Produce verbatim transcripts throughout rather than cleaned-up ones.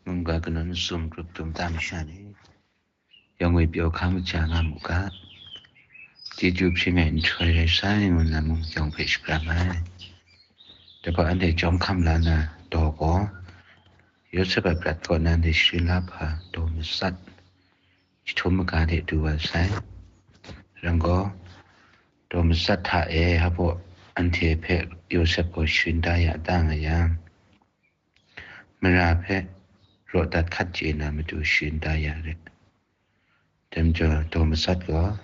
Mungga kanawn sum grup tum tam sha ni, yawng e pyaw hkang maja nga mu ga, chyeju hpring ai nhtoi rai sai ngu na mung yawng hpe shakram ai. Dai hpa anhte jawm hkam la na daw gaw, Yawsep a prat kaw nan de sharin la hpa daw matsat jahtum maga de du wa sai. Rai gaw, daw matsat hta e hpaw anhte hpe Yawsep gaw sharin da ya ta nga yang, mara hpe raw dat hkat chye na matu sharin da ya re. Dai majaw, daw matsat gaw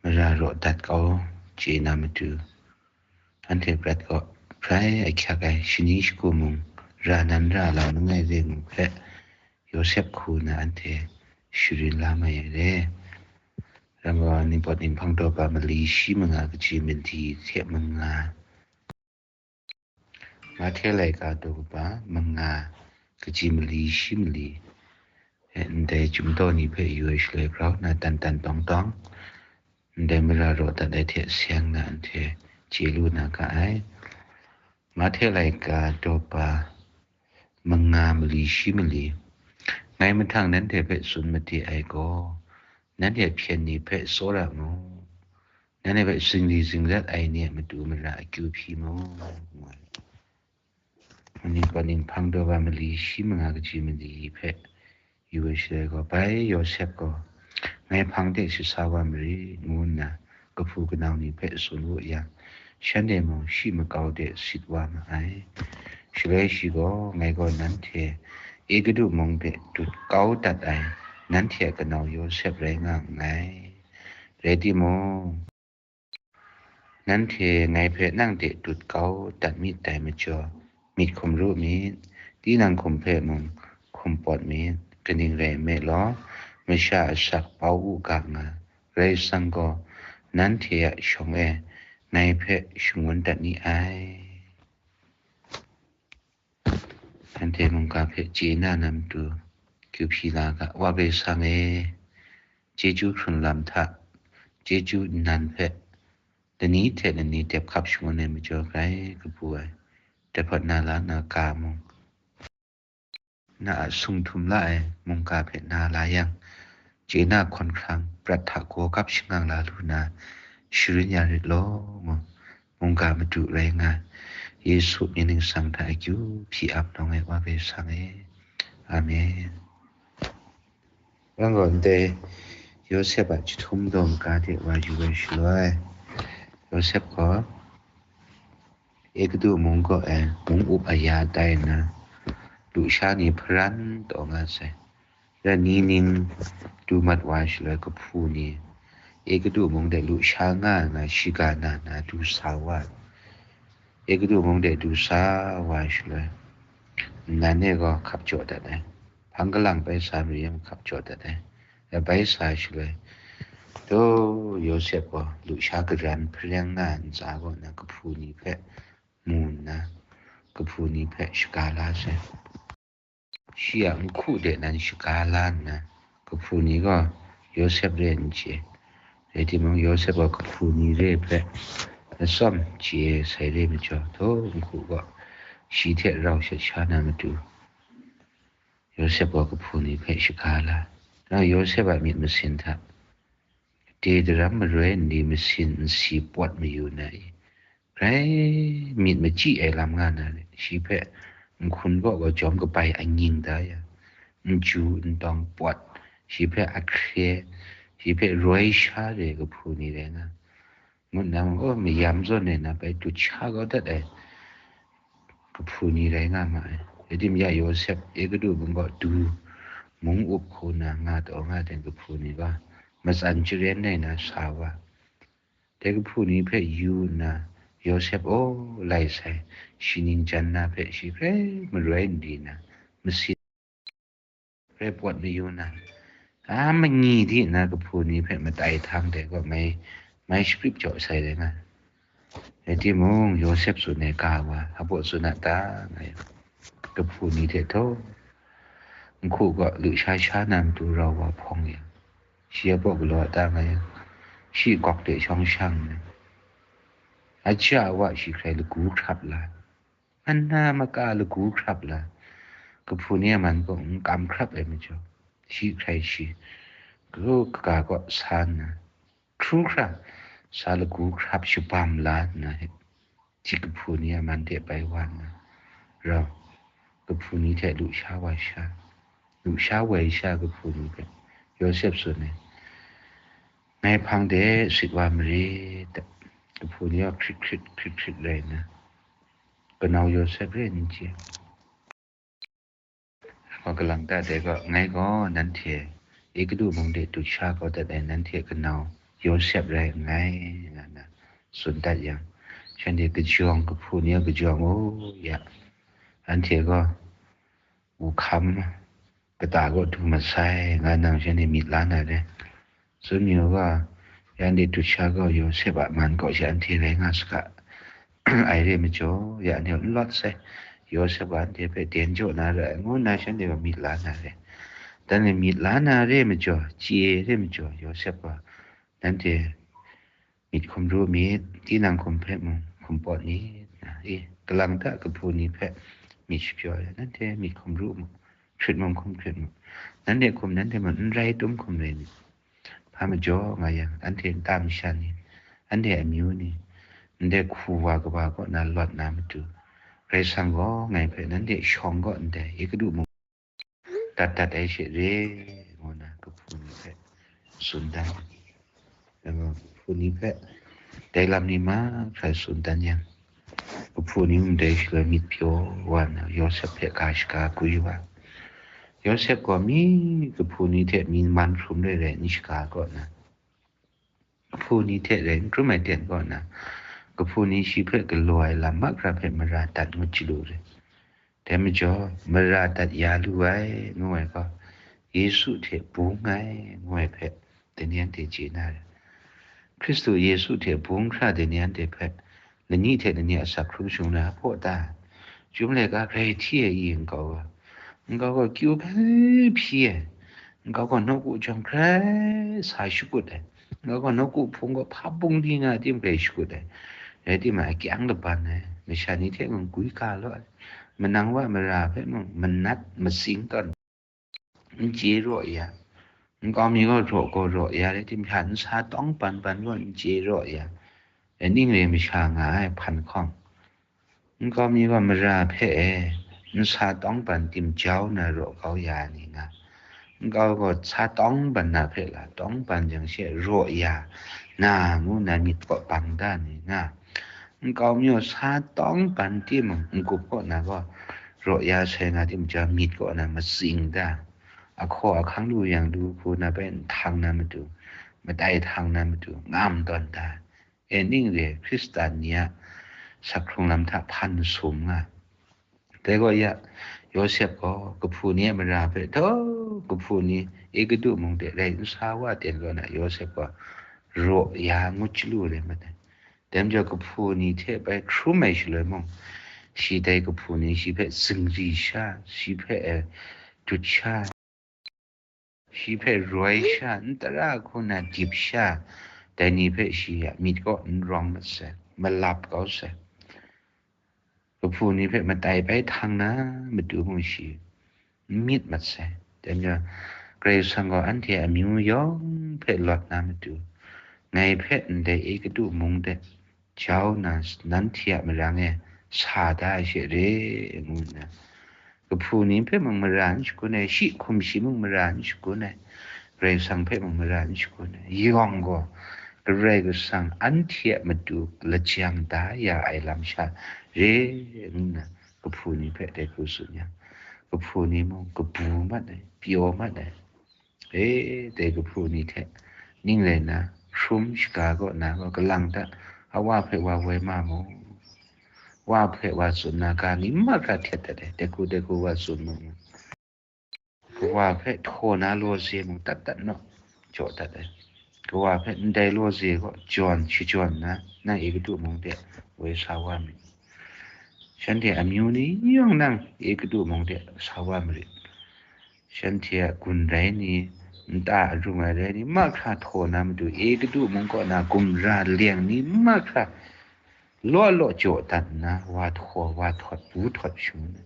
mara raw dat kau chye na matu, anhte prat kaw hprai ahkyak ai shani shagu mung ra nan ra lau langai re ngu hpe Yawsep hku na anhte sharin la mai ai re. Rai gaw, Ningpawt Ninghpang daw pa mali shi manga kaji mali hte manga, Mahte laika daw pa manga kaji mali shi mali, ndai chyum daw ni hpe yu ai shaloi grau na tan tan tawng tawng, ndai mara raw dat ai hte seng na anhte chye lu na ga ai. Mahte laika daw pa manga mali shi mali, ngai mahtang nanhte hpe tsun made ai gaw, nanhte hpyen ni hpe tsawra mu, nanhte hpe zingri zingrat ai ni a matu mara akyu hpyi mu, ngu ai. Ningpawt Ninghpang daw pa mali shi manga kaji mali hpe yu ai shaloi gaw, bai Yawsep gaw, ngai hpang de shasa wa mare, ngu nna kahpu kanau ni hpe tsun wu yang, shanhte mung shi makau de sit wa ma ai. Shaloi shi gaw, ngai gaw nanhte Egutu mung de dut kau dat ai nanhte a kanau Yawsep rai nga nngai. Rai timung, nanhte ngai hpe nang de dut kau dat myit dai majaw, myit hkum ru myit, tinang hkum hpe mung hkum pawt myit, kaning rai nme law, masha asak pau u ga nga, Karai Kasang gaw nanhte a shawng e ngai hpe shangun dat ni ai. Anhte mungga hpe chye na na matu, kyu hpyi la ga, Wa Karai Kasang e, chyeju hkrun lam hta, chyeju nnan hpe lani hte lani dep hkap shangun ai majaw grai kabu ai, dai hpawt na la na ga mung, na a sung htum la ai mungga hpe na la yang, chye na hkawn hkrang prat hta gaw gap shangang la lu na, sharin ya rit law, ngu mungga madu rai nga, Yesu mying ningsang hta akyu hpyi ap nawng ai Wa Karai Kasang e. Amen. Rai gaw, ndai Yawsep a jahtum daw maga de wa yu ai shaloi, Yawsep gaw Egutu mung kaw e mung up aya tai nna, lusha ni hparan taw nga sai. Rai ni ning du mat wa shaloi, kahpu ni Egutu mung de lusha nga ai nga shiga na na du sa wa ai. Egutu mung de du sa wa ai shaloi, nnan e gaw hkap jaw dat ai, hpang kalang bai sa mari yang hkap jaw dat ai. Rai bai sa ai shaloi, taw Yawsep gaw lusha garan hpareng nga ai ntsa kaw na kahpu ni hpe mu nna, kahpu ni hpe shaga la sai. Shi a nhku de nan shaga la nna, kahpu ni gaw Yawsep re n chye. Rai timung, Yawsep gaw kahpu ni re hpe atsawm chye sai re majaw, htaw nhku gaw shi hte rau shat sha na matu, Yawsep gaw kahpu ni hpe shaga la. Nang Yawsep a myit masin hta, de daram maroi n di masin n si pawt mayu na i, grai myit machyi ai lam nga na re. Shi hpe nhkun kaw gaw jawm kabai angyin da ya, nju ntawng pawt, shi hpe ahkre, shi hpe roi sha re kahpu ni rai nga, ngut na mung, oh, mayam zawn e na bai dut sha kau dat ai kahpu ni rai nga ma ai. Rai timung, Yawsep Egutu mung kaw du, mung up hku na nga taw nga ten kahpu ni gaw, matsan charen ai na sa wa. Dai kahpu ni hpe yu nna, Yawsep aw lai sai, shi ning jan na hpe shi hkrai maroi n di na, masin hkrai pawt mayu na, a manyi di nna kahpu ni hpe matai htang dai gaw mai, mai shakrip jaw sai rai nga. Rai timung, Yawsep tsun ai ga wa, hpaw tsun a ta nga yang, kahpu ni hte htaw, nhku gaw lusha sha na matu rau wa hpawng yang, shi a baw galaw a ta nga yang, shi gawk de shawng shang nna, aja a wa shi hkrai lagu hkrap la, ana maka lagu hkrap la, Kahpu ni a man gaw n kam hkrap ai majaw, shi hkrai shi, kaga kaga kaw sa nna, hkru hkra, sa lagu hkrap shabam la nna, shi kahpu ni a man de bai wa nna, rau, kahpu ni hte lusha wa sha, lusha woi sha kahpu ni hpe, Yawsep tsun ai, ngai hpang de sit wa marit, kahpu ni a hkrit hkrit, hkrit hkrit rai nna, kanau Yawsep rai n chye. Wa kalang ta dai gaw, ngai gaw nanhte Egutu mung de dut sha kau dat ai nanhte kanau Yawsep rai nngai, nga na tsun dat yang, shanhte kajawng, kahpu ni a kajawng, o ya, anhte gaw, u hkam, kata kaw du masai, nga nang shanhte myit la na re. Tsun yu ga, ya anhte dut sha gaw Yawsep a man kaw sha anhte rai nga saga, ai re majaw, ya anhte n lawt sai. Yawsep a anhte hpe den jaw na ra ai, ngu nna shanhte gaw myit la na re. Dan e myit la na re majaw, chye re majaw, Yawsep gaw nanhte myit hkum ru myit, tinang hkum hpe mung hkum pawt myit, nga, e, kalang ta kahpu ni hpe myit shapyaw ai, nanhte myit hkum ru mu, hkrit mung hkum hkrit mu, nanhte hkum nanhte mung n rai tum hkum rai myit. Hpa majaw nga yang, anhte nta masha ni, anhte amyu ni, ndai hku wa kaba kaw na lawt na matu, Karai Kasang gaw ngai hpe nanhte shawng kaw ndai Egutu mung dat dat ai she re, ngu na kahpu ni hpe tsun dan. Dai gaw kahpu ni hpe dai lam ni mahkra tsun dan yang, kahpu ni mung dai shaloi myit pyaw wa nna, Yawsep hpe ga shaga gwi wa. Yawsep gaw mi kahpu ni hte mi man hkrum re rai n shaga kaw na, kahpu ni hte rai n hkrum ai ten kaw na, kahpu ni shi hpe galaw ai lam mahkra hpe mara dat ngut chyalu re. Dai majaw, mara dat ya lu ai, ngu ai gaw, Yesu hte bung ai, ngu ai hpe, dai ni anhte chye na re. Hkristu Yesu hte bung hkra dai ni anhte hpe, lani hte lani asak hkrum shung na hpaw ta? Chyum laika hkrai hti ai i nkau gaw, nkau gaw kyu hpe hpyi ai, nkau gaw nawku jawng hkrai sa shakut ai, nkau gaw nawku hpung gaw hpa bung di nga tim hkrai shakut ai, rai timung, akyang laban ai, masha ni hte mung gwi ga law ai, manang wa mara hpe mung manat matsing tawn, n chye raw ya, nkau mi gaw raw gaw raw ya, rai timung, hpya nsa tawng ban ban gaw n chye raw ya, ning re masha nga ai hpan hkawng, nkau mi gaw mara hpe e, nsa tawng ban tim jau na raw kau ya ni nga, nkau gaw sa tawng ban na hpe la, tawng ban jang she raw ya na, ngu na myit kaw bang da ni nga, nkau mi gaw sa tawng ban timung n-gup kaw na gaw, raw ya sai nga tim jau myit kaw na matsing da, ahkaw ahkang lu yang lu hku na bai n htang na matu, matai htang na matu, ngam tawn da. E ning re, Hkristan ni a sak hkrung lam hta hpan sum nga. Dai gaw ya, Yawsep gaw kahpu ni a mara hpe, daw kahpu ni Egutu mung de rai nsa wa ten kaw na, Yawsep gaw raw ya ngut chyalu rai mat ai. Dai majaw kahpu ni hte bai hkrum ai shaloi mung, shi dai kahpu ni shi hpe zingri sha, shi hpe, eh, dut sha, shi hpe roi sha, n tara hku na dip sha, dai ni hpe shi a myit kaw n rawng mat sai, malap kau sai. Kahpu ni hpe matai bai htang na matu mung shi n myit mat sai. Dai majaw, Karai Kasang gaw anhte amyu yawng hpe lawt na matu, ngai hpe ndai Egutu mung de jau na, nanhte a marang e sa da ai she re, ngu nna, kahpu ni hpe mung mara n shagun ai, shi hkum shi mung mara n shagun ai, Karai Kasang hpe mung mara n shagun ai, yawng gaw Karai Kasang anhte a matu lajang da ya ai lam sha re, ngu nna, kahpu ni hpe dai hku tsun yang, kahpu ni mung kabu mat ai, pyaw mat ai. E, dai kahpu ni hte ning rai nna, hkrum shaga kaw na gaw, kalang ta, a wa hpe wa woi ma mu, wa hpe wa tsun na ga ni mahkra htet dat ai, dai hku dai hku wa tsun mu, kawa hpe htaw na lawze mung dat dat naw, jaw dat ai, kawa hpe ndai lawze kaw jawn shajawn nna, nang Egutu mung de woi sa wa myit. Shanhte amyu ni yawng nang Egutu mung de sa wa marit. Shanhte a gun rai ni, nta arung ai rai ni, mahkra htaw na matu, Egutu mung kaw na gumra leng ni mahkra law law jaw dat nna, wa htaw, wa htawt, bu htawt shangun ai.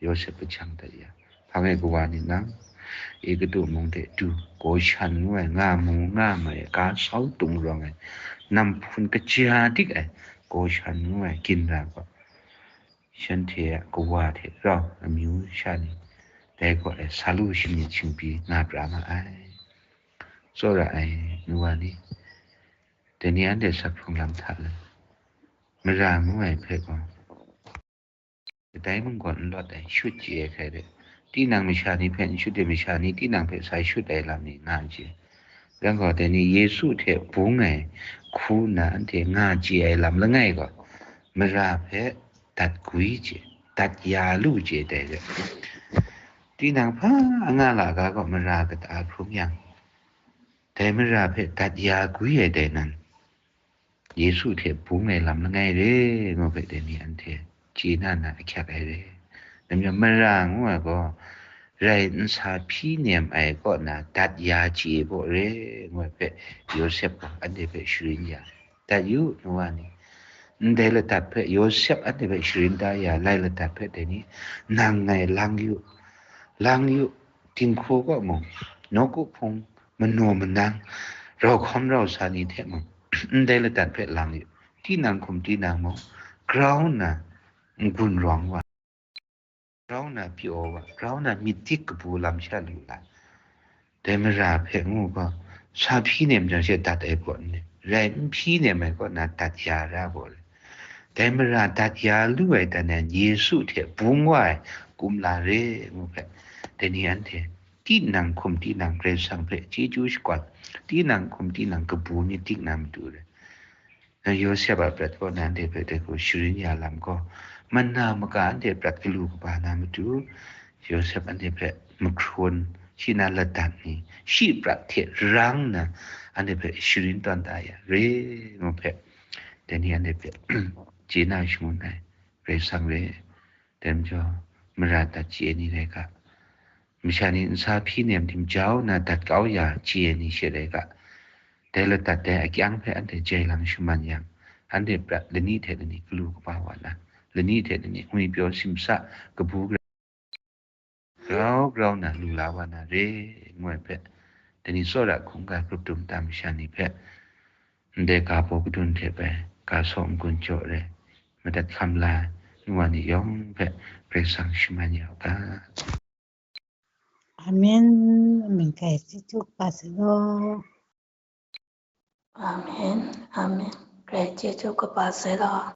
Yawsep kajang dat ya, hpang e kawa ni nang, Egutu mung de du, Goshan ngu ai, nga mu nga mai, ga sau tung rawng ai, nam hpun kaja dik ai, Goshan ngu ai, ginra gaw, shanhte a kawa hte rau amyu sha ni, dai gaw ai sa lu shing myit shingpyi nga pra ma ai. Tsawra ai, nu wa ni, dai ni anhte sak hkrung lam hta le, mara ngu ai hpe gaw, kadai mung gaw n lawt ai, shut chye ai hkrai de, tinang masha ni hpe n shut ai, masha ni tinang hpe sa shut ai lam ni nga n chye. Rai gaw, dai ni Yesu hte bung ai hku nna anhte nga chye ai lam langai gaw, mara hpe dat gwi chye, dat ya lu chye dai re. Tinang hpa nga la ga gaw mara kata hkrung yang, dai mara hpe dat ya gwi ai dai nan, Yesu hte bung ai lam langai re, ngu hpe dai ni anhte chye na na ahkyak ai re. Namyang mara ngu ai gaw, rai nsa hpyi nem ai kaw na dat ya chye baw re, ngu ai hpe Yawsep gaw anhte hpe sharin ya, dat yu, nu wa ni. Ndai ladat hpe Yawsep anhte hpe sharin da ya, lai ladat hpe dai ni, nang ngai lang yu, lang yu, dinghku kaw mung, nawku hpung, manaw manang, rau hkawm rau sa ni hte mung, ndai ladat hpe lang yu, tinang hkum tinang mung, grau nna n-gun rawng wa, grau nna pyaw wa, grau nna myit dik kabu lam sha lu la, dai mara hpe ngu gaw, sa hpyi nem jang she dat ai gaw n ni, rai n hpyi nem ai kaw na dat ya ra gaw le. Dai mara dat ya lu ai dan e Yesu hte bung wa ai kumla re ngu hpe, dai ni anhte tinang hkum tinang Karai Kasang hpe chyeju shakwan, tinang hkum tinang kabu myit dik na matu re. Na Yawsep a prat gaw nanhte hpe dai hku sharin ya lam gaw, mana maka anhte prat galu kaba na matu, Yawsep anhte hpe mahkrun, shi na ladat ni, shi prat hte rang nna, anhte hpe sharin tawn da ya re, ngu hpe, dai ni anhte hpe chye na shangun ai, Karai Kasang re. Dai majaw, mara dat chye ni rai ga, masha ni nsa hpyi nem tim jau nna dat kau ya chye ni she rai ga, dai ladat dai akyang hpe anhte jai lang shaman yang, anhte prat lani hte lani galu kaba wa na, lani hte lani ngwi pyaw simsa kabu grau grau na lu la wa na re, ngu ai hpe, dai ni tsawra hkungga grup dum tam masha ni hpe, ndai ga baw kadun hte bai, ga saw n-gun jaw re, madat hkam la ai, nu wa ni yawng hpe Karai Kasang shaman ya u ga. Amen. Amen. Karai chyeju kaba sai law. Amen. Amen. Karai chyeju kaba sai law.